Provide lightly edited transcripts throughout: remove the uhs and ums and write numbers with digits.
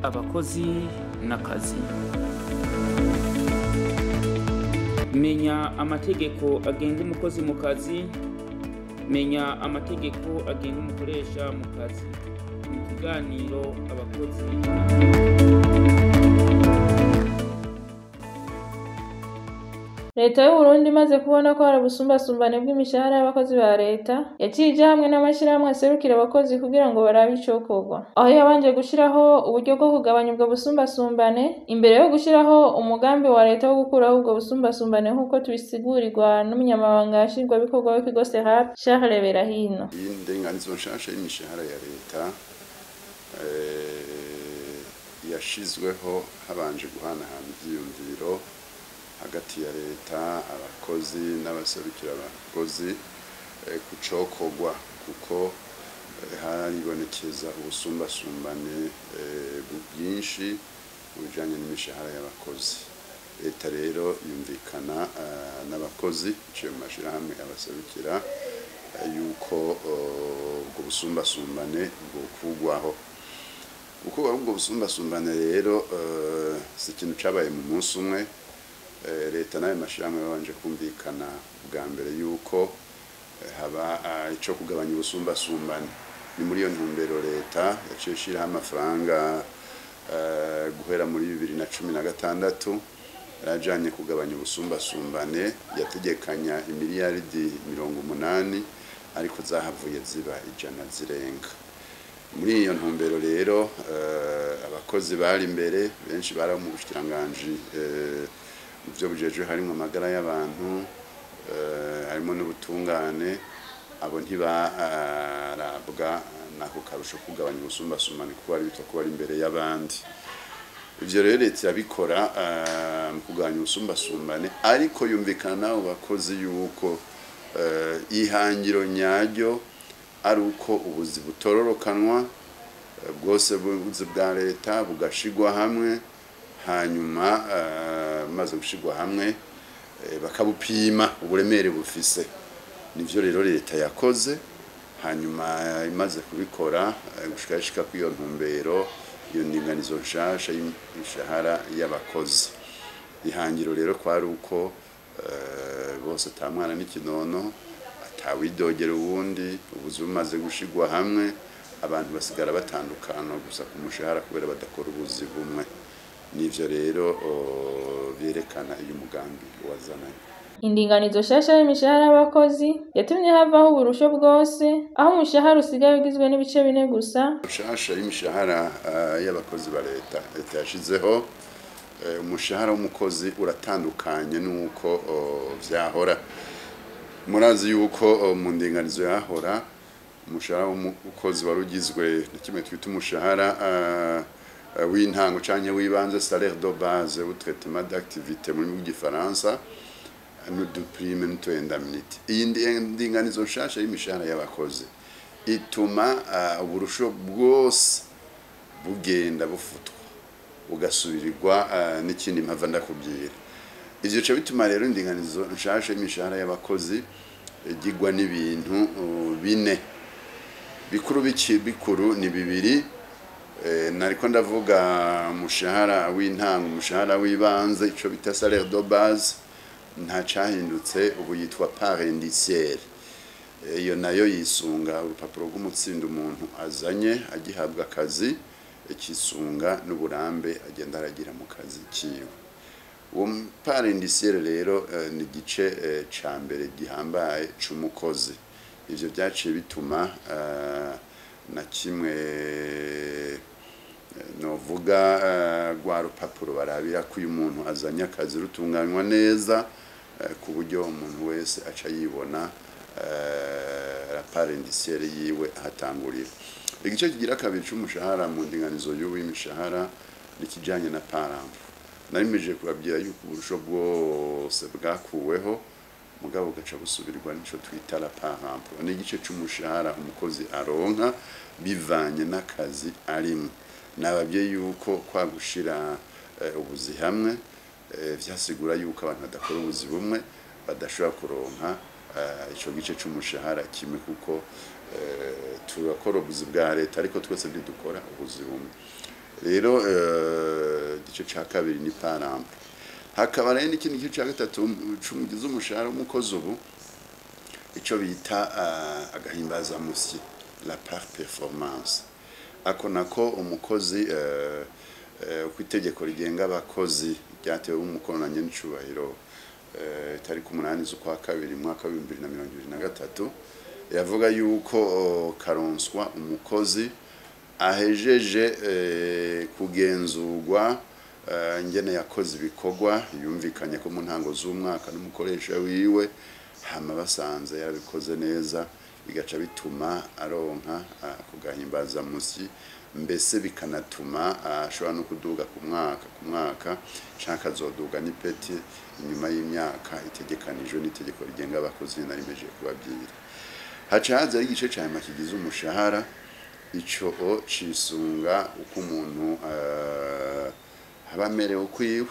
Abakozi n'akazi. Menya amategeko agenga umukozi mu kazi, menya amategeko agenga umukoresha mu kazi. Mu kiganiro Abakozi. Leta y'Uburundi imaze kubona ko hari ubusumbasumbane bw'imishahara y'abakozi ba leta, yaciye ija hamwe n'amashirahamwe aserukira abakozi kugira ngo barabe icokorwa. Aho yabanje gushiraho uburyo bwo kugabanya ubwo busumbasumbane, imbere yo gushiraho umugambi wa leta wo gukuraho ubwo busumbasumbane, nk'uko tubisigurirwa n'umunyamabanga nshingwabikorwa w'ikigo SERAP, Charles Berahino. Iyi ndinganizo nshasha y'imishahara ya leta yashizweho habanje guhanahana ivyiyumviro hagati ya leta, abakozi n'abaserukira abakozi ku cokorwa, kuko haribonekeza ubusumbasumbane bwinshi mu bijanye n'imishahara y'abakozi. Leta rero yumvikana n'abakozi iciye mu mashirahamwe abaserukira yuko ubwo busumbasumbane bwokurwaho. Kuko ubwo busumbasumbane rero si ikintu cabaye mu munsi umwe. Leta n'ayo mashirahamwe babanje kumvikana bwa mbere yuko haba ico kugabanya ubusumbasumbane. Ni muri iyo ntumbero leta yaciye ishiraho amafaranga guhera muri 2016 yarajanye kugabanya ubusumbasumbane, yategekanya imiliyaridi 80, ariko zahavuye ziba 100 zirenga. Muri iyo ntumbero rero abakozi bari imbere benshi bari mu bushikiranganji byo bujejwe, harimo amagara y'abantu, harimo n'ubutungane. Abo ntibarabwa nako karusho kugabanya ubusumbasumbane kuko bari bitwa ko bari imbere y'abandi. Ivyo rero leta irabikora mu kugabanya ubusumbasumbane, ariko yumvikana n'abo bakozi yuko ihangiro nyaryo ari uko ubuzi butororokanwa bwose, buzi bwa leta bugashigwa hamwe, hanyuma maze gushigwa hamwe bakabupima uburemere bufise. Nivyo rero leta yakoze, hanyuma imaze kubikora gushika kuri iyo ntumbero, iyo ndinganizo nshasha y'imishahara y'abakozi. Ihangiro rero kwari uko bose ata mwana n'ikinono, atawidogera uwundi, ubuzi bumaze gushigwa hamwe abantu basigara batandukana gusa ku mushahara kubera badakora ubuzi bumwe. Nivyo rero vyerekana iyo umugambi wazananye. Indinganizo nshasha y'imishahara y'abakozi yatumye havaho uburusho bwose, aho umushahara usigaye ugizwe n'ibice bine gusa. Nshasha y'imishahara y'abakozi ba leta, leta yashizeho umushahara w'umukozi uratandukanye n'uko vyahora. Murazi yuko mu ndinganizo yahora umushahara w'umukozi wari ugizwe na kimwe twita umushahara w'intango canke w'ibanze, salaire de base ou traitement d'activité mu rurimi rw'igifaransa, n'uduprime n'utu-indemnité. Iyi ndinganizo nshasha y'imishahara y'abakozi ituma uburusho bwose bugenda bufutwa bugasubirirwa n'ikindi mpava ndakubwira. Ivyo bica bituma rero indinganizo nshasha y'imishahara y'abakozi igirwa n'ibintu bine bikuru. Bikuru ni bibiri. Nariko ndavuga umushahara w'intango, umushahara w'ibanze, ico bita salaire de base, nta cahindutse, ubu yitwa part indiciaire. Iyo nayo yisunga urupapuro rw'umutsindo umuntu azanye agihabwa akazi, ikisunga n'uburambe agenda aragira mu kazi kiwe. Uwo part indiciaire rero ni igice ca mbere gihambaye c'umukozi. Ivyo vyaciye bituma na kimwe novuga rwa rupapuro barabira ko uyu muntu azanye akazi rutunganywa neza, ku buryo umuntu wese aca yibona la part indiciaire yiwe ahatangurira. Igice kigira kabiri c'umushahara mu ndinganizo y'ubu y'imishahara ni ikijanye na part emploi. Narimeje kubabwira yuko uburusho bwose bwakuweho, mugabo bugaca busubirwa n'ico twita la part emploi. Ni igice c'umushahara umukozi aronka bivanye n'akazi arimwo. Nababwiye yuko kwa gushira ubuzi hamwe, vyasigura yuko abantu badakora ubuzi bumwe badashobora kuronka ico gice c'umushahara kimwe, kuko turakora ubuzi bwa leta ariko twese ntidukora ubuzi bumwe. Rero igice ca kabiri ni par emploi. Hakaba rero n'ikindi gice ca gatatu c'umugize umushahara w'umukozi ubu, ico bita agahimbazamusyi, la part performance. Ako nako umukozi, uko itegeko rigenga abakozi ryatewe umukono na nyenicubahiro tariki 8 z'ukwa kabiri mwaka wa 2023, yavuga yuko karonswa umukozi ahejeje kugenzurwa ingene yakoze ibikorwa yumvikanye ko mu ntango z'umwaka n'umukoresha wiwe, hama basanze yarabikoze neza, bigaca bituma aronka kugahimbaza musi, mbese bikanatuma ashobora no kuduga ku mwaka ku mwaka, canke akazoduga n'ipeti inyuma y'imyaka itegekanijwe n'itegeko rigenga abakozi nari mpejeje kubabwira. Haca haza igice ca nyuma kigize umushahara. Ico cisunga uko umuntu aba amerewe ukwiwe.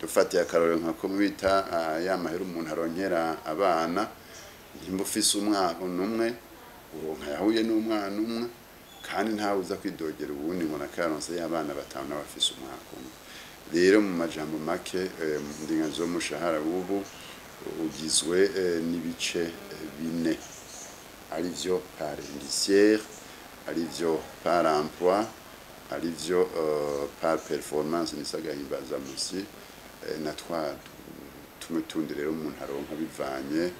Dufatiye akarorero nka ko bita ya mahera umuntu aronkera abana, nimba ufise umwana umwe uronka yahuye n'umwana umwe, kandi ntawe uza kwidogera uwundi ngo nakaronse y'abana batanu n'abafise umwaka umwe. Rero mu majambo make, indinganizo y'umushahara w'ubu ugizwe n'ibice bine, arivyo par indiciaire, arivyo par emploi, arivyo par performance n'isagahimbazamusi, na twa tumwe tundi rero umuntu aronka bivanye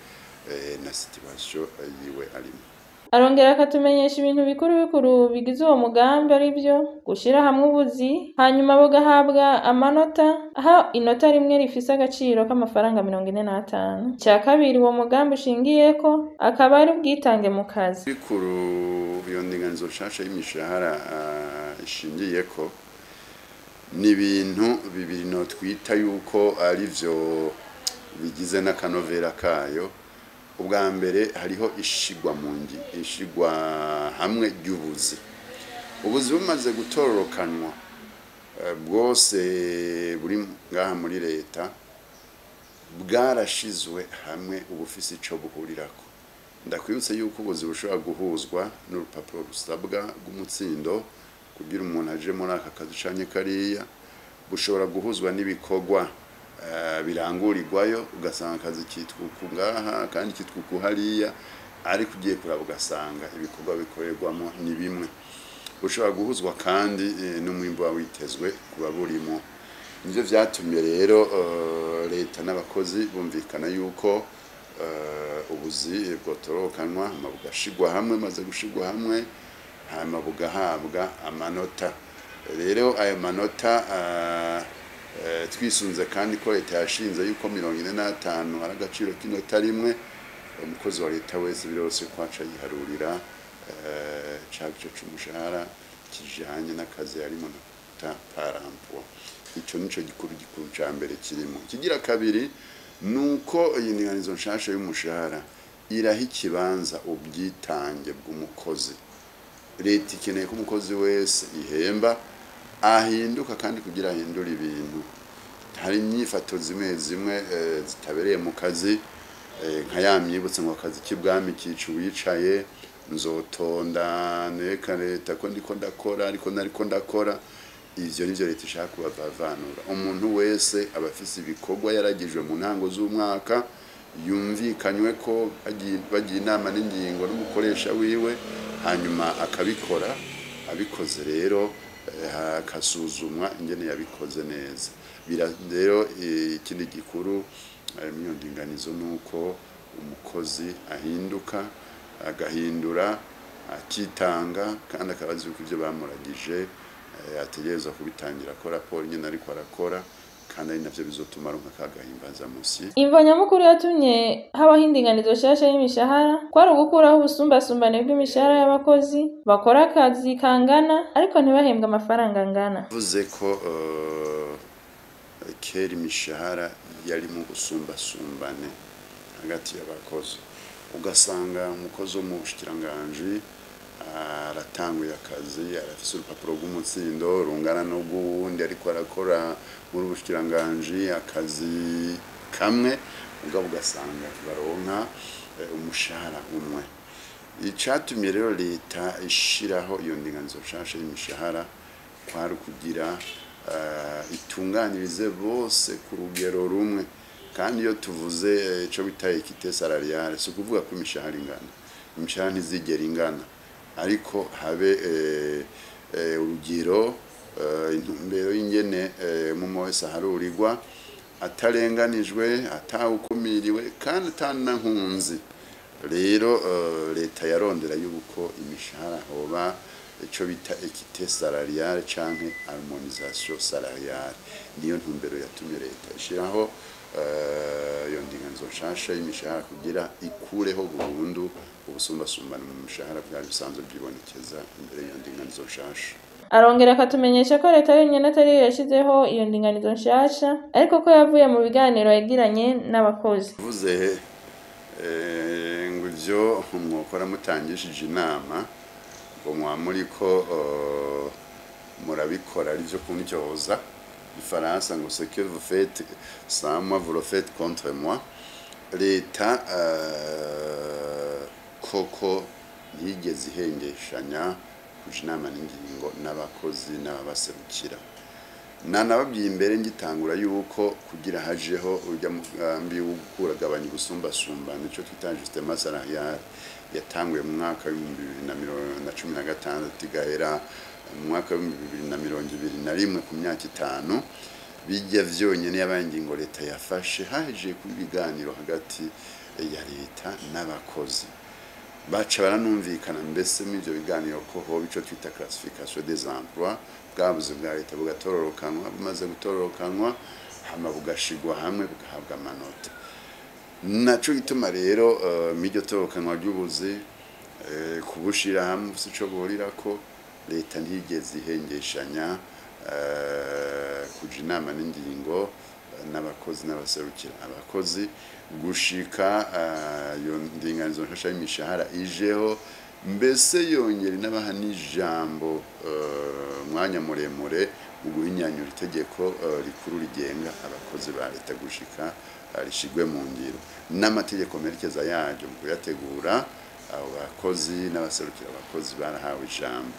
na situation yiwe arimo. Arongera akatumenyesha ibintu bikuru bikuru bigize uwo mugambi, ari byo gushyira hamwe ubuzi, hanyuma bugahabwa amanota, aho inota rimwe rifise agaciro k'amafaranga 45. Icya kabiri uwo mugambi ushingiyeko akaba ari ubwitange mu kazi. Bikuru iyo ndinganizo nshasha y'imishahara ishingiyeko ni ibintu bibiri no twita yuko ari byo bigize n'akanovera kayo. Ubwa mbere hariho ishigwa mu ngi ishigwa hamwe ry'ubuzi. Ubuzi bumaze gutororokanwa bwose buri ngaha muri leta bwarashizwe hamwe, ubufise ico buhurirako. Ndakwibutse yuko ubuzi bushobora guhuzwa n'urupapuro rusabwa rw'umutsindo kugira umuntu aje muri aka kazi canke kariya, bushobora guhuzwa n'ibikorwa birangurirwayo, ugasanga akazi kitwa uku ngaha kandi kitwa uku hariya, ariko ugiye kuraba ugasanga ibikorwa bikorerwamo ni bimwe. Bushobora guhuzwa kandi n'umwimbu uba witezwe kuba burimo. Nivyo vyatumye rero leta n'abakozi bumvikana yuko ubuzi bwotorokanwa, hama bugashigwa hamwe, maze gushigwa hamwe hama bugahabwa amanota. Rero ayo manota, twisunze kandi ko leta yashinze yuko 45 ari agaciro k'inota rimwe, umukozi wa leta wese birose ko aca yiharurira ca gice c'umushahara kijanye n'akazi yarimo na par emploi. Ico nico gikuru gikuru ca mbere kirimo. Kigira kabiri nuko iyi ndinganizo nshasha y'umushahara iraha ikibanza ubwitange bw'umukozi. Leta ikeneye ko umukozi wese ihemba ahinduka, kandi kugira ahindure ibintu. Hari inyifato zimwe zimwe zitabereye mu kazi, nka ya myibutse ngo akazi k'ibwami kica uwicaye, nzotonda nereka leta ko ndiko ndakora ariko nariko ndakora. Ivyo nivyo leta ishaka kubavavanura. Umuntu wese aba afise ibikorwa yaragijwe mu ntango z'umwaka, yumvikanywe ko bagiye inama n'ingingo n'umukoresha wiwe, hanyuma akabikora. Abikoze rero hakasuzumwa ingene yabikoze neza. Rero ikindi gikuru muri iyo ndinganizo nuko umukozi ahinduka, agahindura, akitanga, kandi akaba azi yuko ivyo bamuragije ategerezwa kubitangira ko raporo nyene ariko arakora, kandi ari navyo bizotuma aronka ka gahimbazamusi. Imvo nyamukuru yatumye habaho indinganizo nshasha y'imishahara kwari ugukuraho ubusumbasumbane bw'imishahara y'abakozi bakora akazi kangana ariko ntibahembwe amafaranga angana. Bivuze ko kera imishahara yari mu busumbasumbane hagati y'abakozi, ugasanga umukozi wo mu bushikiranganji Aratanguye akazi, arafise urupapuro rw'umutsindo rungana n'urw'uwundi ariko arakora muri ubushikiranganji akazi kamwe, mugabo ugasanga baronka umushahara umwe. Icatumye rero leta ishiraho iyo ndinganizo nshasha y'imishahara kwari ukugira itunganirize bose ku rugero rumwe. Kandi iyo tuvuze ico bita équité salariale, si ukuvuga ko imishahara ingana, imishahara ntizigera ingana, ariko habe urugero, intumbero y'ingene umwe wese aharurirwa atarenganijwe, atawukumiriwe kandi atanankunzi. Rero leta yarondera yuko imishahara hoba ico bita équité salariale canke harmonisation salariale. Niyo ntumbero yatumye leta ishiraho iyo ndinganizo nshasha y'imishahara, kugira ikureho burundu ubusumbasumbane mu mishahara bwari bisanzwe byibonekeza imbere y'iyo ndinganizo nshasha. Arongera akatumenyesha ko leta yonyene atariyo yashizeho iyo ndinganizo nshasha, ariko ko yavuye mu biganiro yagiranye n'abakozi. Uvuze ngo ivyo mwokora mutangishije inama, ngo mwa muriko murabikora ari vyo kuntyoza. Ifaransa ngo: "Ce que vous faites sans moi, vous le faites contre moi." Leta koko ntiyigeze ihengeshanya kuja inama n'ingingo n'abakozi n'ababaserukira. Nanababwiye imbere ngitangura yuko kugira hajeho urya mugambi wo gukura ubusumbasumbane, ico twita ajustement salarial, yatanguye mu mwaka w'2016 igahera mu mwaka w'2021, ku myaka 5. Bijya vyonyene yabaye ingingo leta yafashe hahejeje kuba ibiganiro hagati ya leta n'abakozi, baca baranumvikana mbese muri ivyo biganiro ko hoba ico twita classification des emplois, bwabuze bwa leta bugatororokanwa, bumaze gutororokanwa hama bugashigwa hamwe, bugahabwa amanota. Naco gituma rero miryo tororokanwa ry'ubuzi, kubushira hamwe ufise ico buhurirako, leta ntiyigeze ihengeshanya kuja inama n'ingingo n'abakozi n'abaserukira abakozi gushika iyo ndinganizo nshasha y'imishahara ijeho. Mbese yongera inabaha n'ijambo umwanya muremure mu guhinyanyura itegeko rikuru rigenga abakozi ba leta gushika rishigwe mu ngiro, n'amategeko merekeza yaryo. Mu kuyategura, abo bakozi n'abaserukira abakozi barahawe ijambo.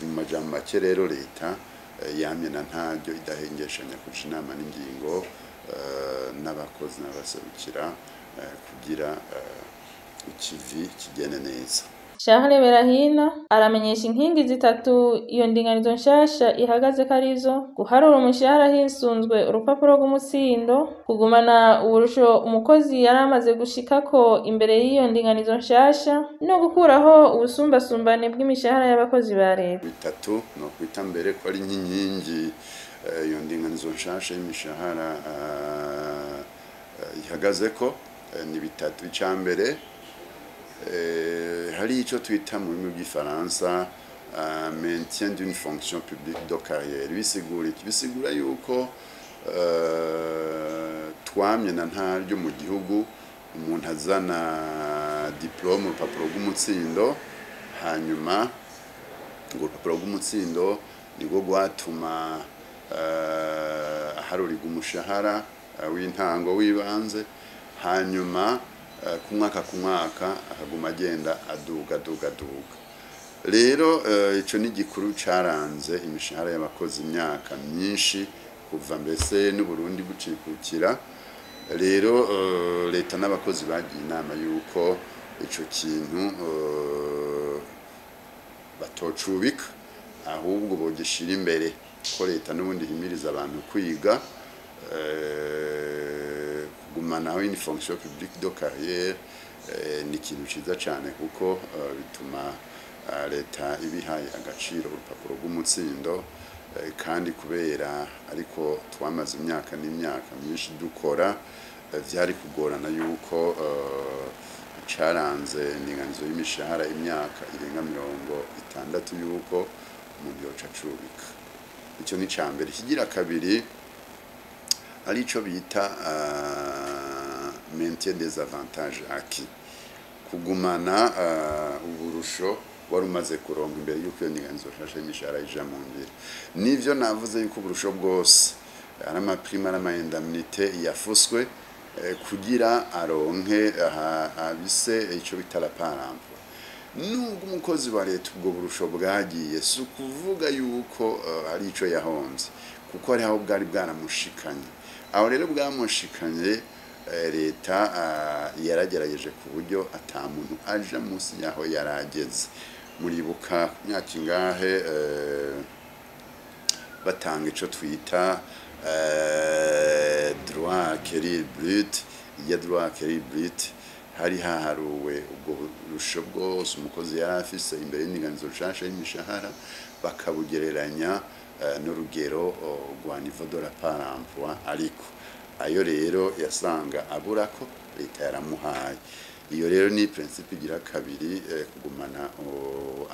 Mu majambo make rero, leta yamye na ntaryo idahengeshanya kuja inama n'ingingo n'abakozi n'abaserukira kugira ikivi kigende neza. Charles Berahino aramenyesha inkingi zitatu iyo ndinganizo nshasha ihagaze ko arizo: guharura umushahara hisunzwe urupapuro rw'umutsindo, kugumana uburusho umukozi yari amaze gushikako imbere y'iyo ndinganizo nshasha, no gukuraho ubusumbasumbane bw'imishahara y'abakozi ba leta. Bitatu no kwita mbere ko ari nk'inkingi iyo ndinganizo nshasha y'imishahara ihagazeko ni bitatu. Icya mbere, hari icyo twita mu rurimi rw'igifaransa maintien d'une fonction publique de carrière. Bisigura iki? Bisigura yuko twamye na ntaryo mu gihugu umuntu azana diplôme, urupapuro rw'umutsindo, hanyuma urwo rupapuro rw'umutsindo nirwo rwatuma aharurirwa umushahara w'intango w'ibanze, hanyuma ku mwaka ku mwaka akaguma agenda aduga, aduga, aduga. Rero ico ni gikuru caranze imishahara y'abakozi imyaka myinshi, kuva mbese n'Uburundi bucikukira. Rero leta n'abakozi bagiye inama yuko ico kintu batocubika, ahubwo bogishira imbere, ko leta n'ubundi ihimiriza abantu kwiga. Kugumanaho une fonction publique de carrière ni ikintu ciza cane, kuko bituma leta ibihaye agaciro urupapuro rw'umutsindo. Kandi kubera ariko twamaze imyaka n'imyaka myinshi dukora, vyari kugorana yuko caranze indinganizo y'imishahara imyaka irenga 60 yuko umuntu yoca acubika. Icyo ni ica mbere. Ikigira kabiri ari ico bita maintien des avantages acquis, kugumana uburusho. wari umaze kuronka imbere y'uko iyo ndinganizo nshasha y'imishahara ija mu ngiro. Nivyo navuze yuko uburusho bwose ari ama primes, ari ama indemnités yafuswe kugira aronke abise ico bita la part emploi. Nubwo umukozi wa leta ubwo burusho bwagiye, si ukuvuga yuko ari ico yahomvye, kuko hari aho bwari bwaramushikanye. Aho rero bwamushikanye, leta yaragerageje ku buryo ata muntu aja munsi yaho yarageze. Muribuka ku myaka ingahe batanga ico twita droit acquérir brut. Iya droit acquérir brut hari haharuwe ubwo burusho bwose umukozi yari afise imbere y'indinganizo nshasha y'imishahara, bakabugereranya n'urugero rwa niveau de la part emploi. Ariko ayo rero yasanga aburako, leta yaramuhaye. Iyo rero ni principe igira kabiri, kugumana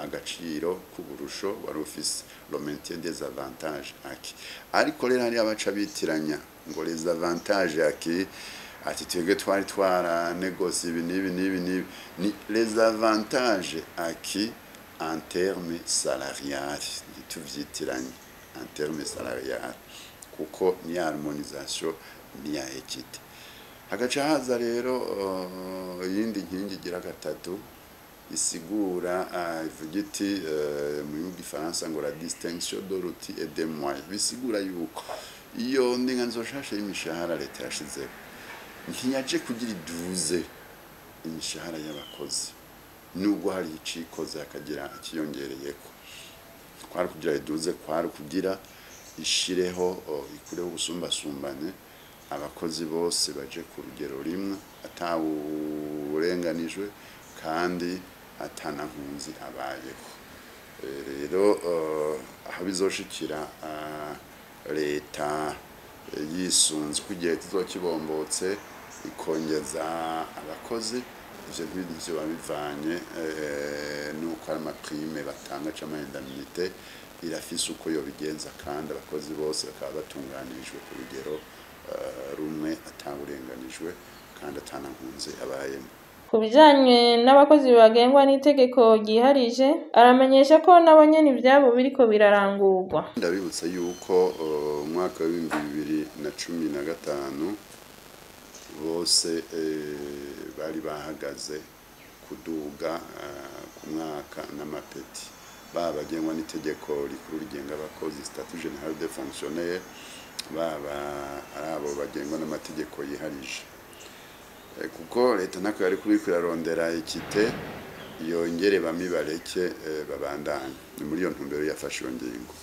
agaciro k'uburusho wari ufise, le maintien des avantages acquis. Ariko rero hari abaca bitiranya ngo les avantages acquis, ati twebwe twari twaranegose ibi n'ibi n'ibi n'ibi. Ni les avantages acquis en termes salarial, ntituvyitiranye, en termes salarial, kuko ni harmonisation, ni ya équité. Hagaca haza rero iyindi nkingi igira gatatu isigura, ivuga iti mu gifaransa ngo la distinction de l'outil et des moyens. Bisigura yuko iyo ndinganizo nshasha y'imishahara leta yashizeho ntiyaje kugira iduze imishahara y'abakozi, nubwo hari icikoze hakagira akiyongereyeko. Kwari kugira iduze, kwari kugira ishireho ikureho ubusumbasumbane, abakozi bose baje ku rugero rimwe atawurenganijwe kandi atanankunzi abayeho. Rero aho bizoshikira, leta yisunze ko igihe kizoba kibombotse ikongeza abakozi, ivyo ntibivyo bivanye nuko ari ama primes batanga canke ama indemnités, irafise uko yobigenza kandi abakozi bose bakaba batunganirijwe ku rugero rumwe atawurenganijwe kandi atanankunzi abayemo. Ku bijanye n'abakozi bagengwa n'itegeko ryiharije, aramenyesha ko nabo nyene ivyabo biriko birarangurwa. Ndabibutsa yuko umwaka wa 2015 bose bari bahagaze kuduga ku mwaka n'amapeti, baba bagengwa n'itegeko rikuru rigenga abakozi, statut général des fonctionnaires, baba ari abo bagengwa n'amategeko yiharije. Kuko leta ntako yari kubiko irarondera équité, yongere bamwe bareke babandanye. Ni muri iyo ntumbero yafashe iyo ngingo.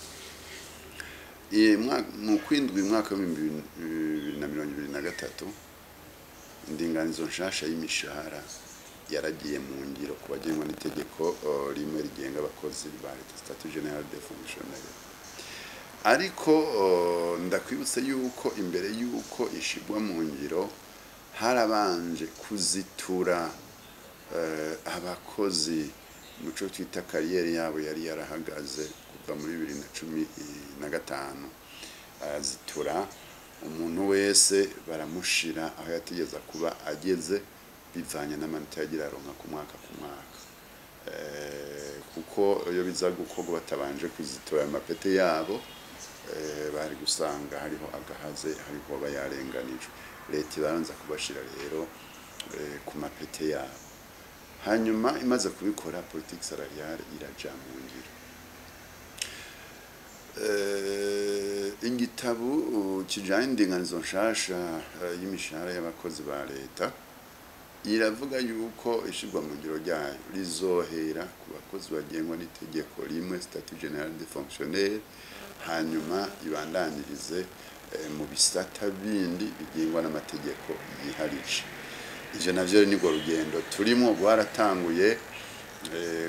Mu kwindwi umwaka wa 2023, indinganizo nshasha y'imishahara yaragiye mu ngiro ku bagengwa n'itegeko rimwe rigenga abakozi ba leta, statut général des fonctionnaires. Ariko ndakwibutse yuko imbere yuko ishigwa mu ngiro harabanje kuzitura abakozi muco twita carrière yabo yari yarahagaze kuva muri 2015. Zitura umuntu wese, baramushira aho yategeza kuba ageze bivanye n'amanota yagira aronka ku mwaka ku mwaka. Kuko iyo biza gukorwa batabanje kuzitura ayo mapete yabo, bari gusanga hariho agahaze, hariho bayarenganijwe. Leta ibanza kubashira rero ku mapete yabo, hanyuma imaze kubikora politique salariale iraja mu ngiro. Igitabo kijanye n'indinganizo nshasha y'imishahara y'abakozi ba leta iravuga yuko ishirwa mu ngiro ryayo rizohera ku bakozi bagengwa n'itegeko rimwe, statut général des fonctionnaires, hanyuma ibandanirize mu bisata bindi bigengwa n'amategeko yiharije. Ivyo navyo nirwo rugendo turimo rwaratanguye,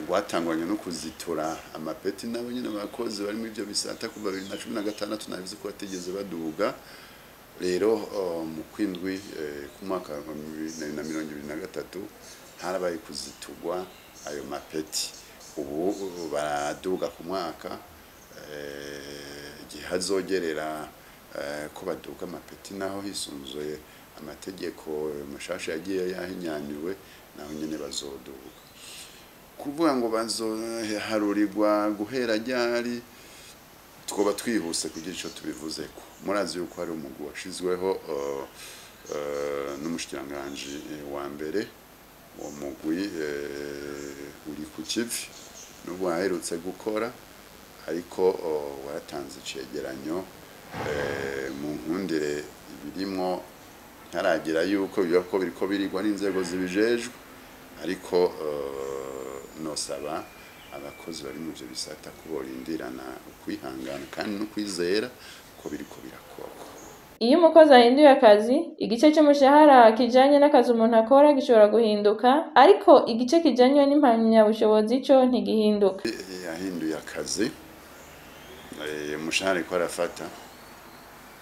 rwatangwanye no kuzitura amapeti nabo nyine abakozi bari muri ivyo bisata kuva 2016, nabizi ko batigeze baduga. Rero mu kwindwi ku mwaka wa 2023 harabaye kuziturwa ayo mapeti, ubu baraduga ku mwaka. Igihe hazogerera ko baduga amapeti naho hisunzuye amategeko mashasha yagiye yahinyanyuwe, naho nyene bazoduga. Kuvuga ngo bazoharurirwa guhera ryari, twoba twihuse kugira ico tubivuzeko. Murazi yuko hari umugwi washizweho n'umushikiranganji wa mbere. Uwo mugwi uri ku kivi, n'ubu waherutse gukora, ariko waratanze icegeranyo. Mu nkundire, ibirimwo ntaragira yuko biba ko biriko birigwa n'inzego zibijejwe, ariko nosaba abakozi bari mu ivyo bisata ko borindirana ukwihangana kandi no kwizera ko biriko birakorwa. Iyo umukozi ahinduye akazi, igice c'umushahara kijanye n'akazi umuntu akora gishobora guhinduka, ariko igice kijanye n'impamyabushobozi co ntigihinduka. Yahinduye akazi, umushahara ariko arafata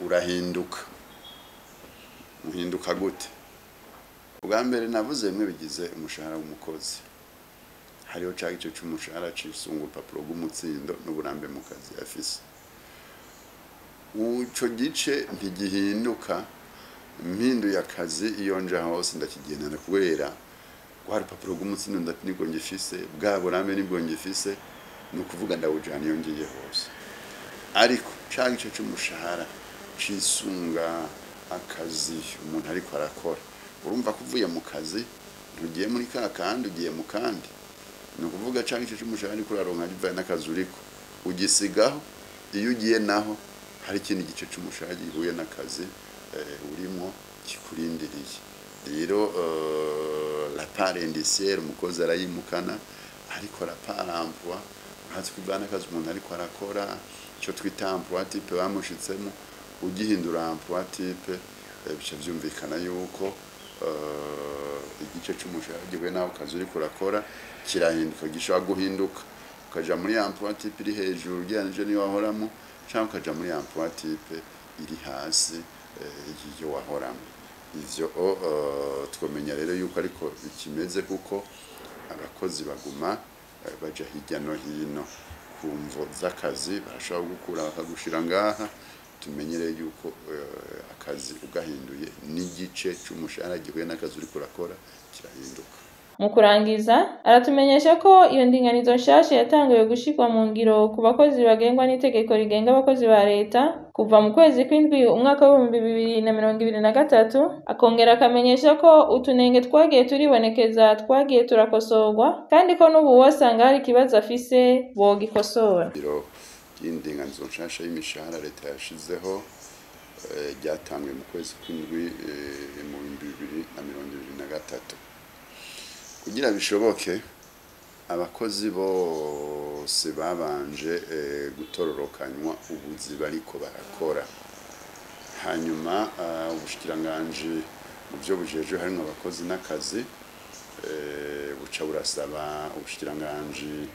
urahinduka. Uhinduka gute? Ubwa mbere navuze bimwe bigize umushahara w'umukozi. Hariho ca gice c'umushahara cisunga urupapuro rw'umutsindo n'uburambe mu kazi afise. Ico gice ntigihinduka. Mpinduye akazi, iyo nja hose ndakigendana, kubera rwa rupapuro rw'umutsindo nibwo ngifise, bwa burambe nibwo ngifise, ni ukuvuga ndawujana iyo ngiye hose. Ariko ca gice c'umushahara cisunga akazi umuntu ariko arakora, urumva ko uvuye mu kazi ntugiye muri ka kandi, ugiye mu kandi. Ni ukuvuga ca gice c'umushahara ariko uraronka bivanye n'akazi uriko ugisigaho. Iyo ugiye naho, hari ikindi gice c'umushahara gihuye n'akazi urimwo kikurindiriye. Rero la part indiciaire umukozi arayimukana, ariko la part emploi, urazi ko ivana n'akazi umuntu ariko arakora, ico twita emploi type bamushitsemo. Ugihindura emploi type, bica vyumvikana yuko igice c'umushahara gihuye n'aho kazi uriko urakora kirahinduka, gishobora guhinduka, ukaja muri emploi type iri hejuru ugereranije n'iyo wahoramo, canke ukaja muri emploi type iri hasi y'iyo wahoramo. Ivyo twomenya rero yuko ariko bikimeze, kuko abakozi baguma baja hirya no hino ku mvo z'akazi. Barashobora gukura bakagushira ngaha. Tumenyere yuko akazi ugahinduye, n'igice c'umushahara gihuye n'akazi uriko urakora kirahinduka. Mu kurangiza, aratumenyesha ko iyo ndinganizo nshasha yatanguye gushirwa mu ngiro ku bakozi bagengwa n'itegeko rigenga abakozi ba leta kuva mu kwezi kw'indwi umwaka w'2023. Akongera akamenyesha ko utunenge twagiye turibonekeza twagiye turakosorwa, kandi ko n'ubu wosanga hari ikibazo afise bogikosora. Biro ry'indinganizo nshasha y'imishahara leta yashizeho ryatanguye mu kwezi kw'indwi mu 2023. Kugira bishoboke, abakozi bose babanje gutororokanywa ubuzi bariko barakora. Hanyuma ubushikiranganji mu byo bujejwe harimwo abakozi n'akazi buca burasaba ubushikiranganji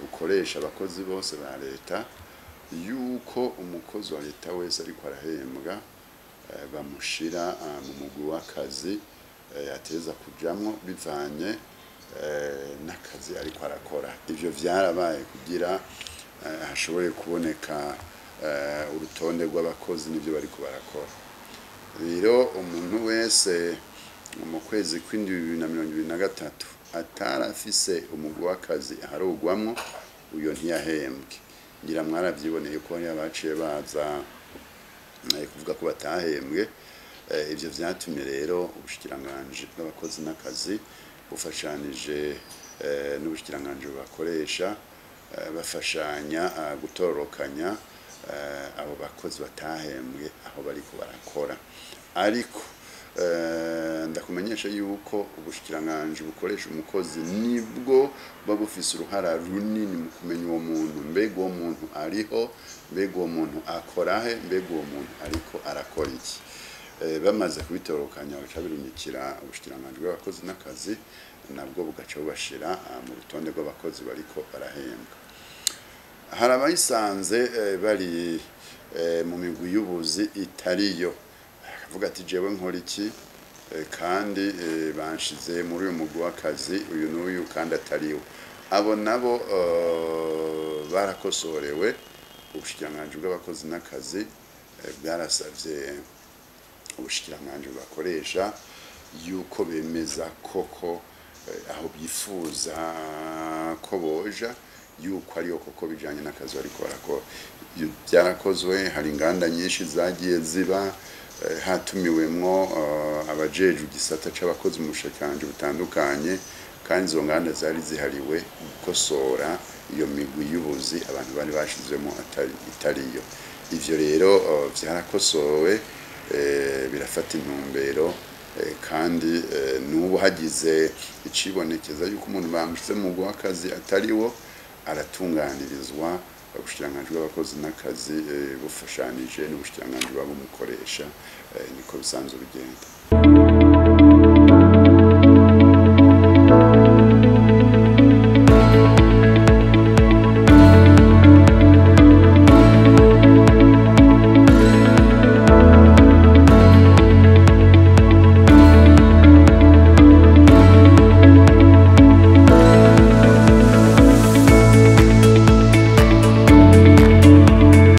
bukoresha abakozi bose ba leta yuko umukozi wa leta wese ariko arahembwa bamushira mu mugwi w'akazi ateza kujamwo bivanye n'akazi ariko arakora. Ivyo vyarabaye kugira hashobore kuboneka urutonde rw'abakozi n'ivyo bariko barakora. Rero umuntu wese mu kwezi kw'indwi 2023 atarafise umugwi w'akazi aharugwamwo, uyo ntiyahembwe. Ngira mwaravyiboneye ko hariho abaciye baza kuvuga ko batahembwe. Ivyo vyatumye rero ubushikiranganji bw'abakozi n'akazi bufashanije n'ubushikiranganji bubakoresha, bafashanya gutororokanya abo bakozi batahembwe aho bariko barakora. Ariko ndakumenyesha yuko ubushikiranganji bukoresha umukozi nibwo buba bufise uruhara runini mu kumenya uwo muntu: mbega uwo muntu ariho, mbega uwo muntu akorahe, mbega uwo muntu ariko arakora iki? Bamaze kubitorokanya, baca birungikira ubushikiranganji bw'abakozi n'akazi, nabwo bugaca bubashira mu rutonde rw'abakozi bariko barahembwa. Hari abayisanze bari mu migwi y'ubuzi itariyo, akavuga ati: "Jewe nkora iki kandi banshize muri uyu mugwi w'akazi uyu n'uyu kandi atariwo?" Abo nabo barakosorewe. Ubushikiranganji bw'abakozi n'akazi bwarasavye ubushikiranganji bubakoresha yuko bemeza koko aho bifuza ko boja, yuko ariyo koko bijanye n'akazi bariko barakora. Byarakozwe, hari inganda nyinshi zagiye ziba, hatumiwemwo abajejwe igisata c'abakozi mu bushikiranganji butandukanye, kandi izo nganda zari zihariwe gukosora iyo migwi y'ubuzi abantu bari bashizemo itariyo. Ivyo rero vyarakosowe, birafata intumbero, kandi n'ubu hagize icibonekeza yuko umuntu bamushize mu mugwi w'akazi atariwo, aratunganirizwa. Ubushikiranganji bw'abakozi n'akazi bufashanije n'ubushikiranganji buba bumukoresha, niko bisanzwe bigenda.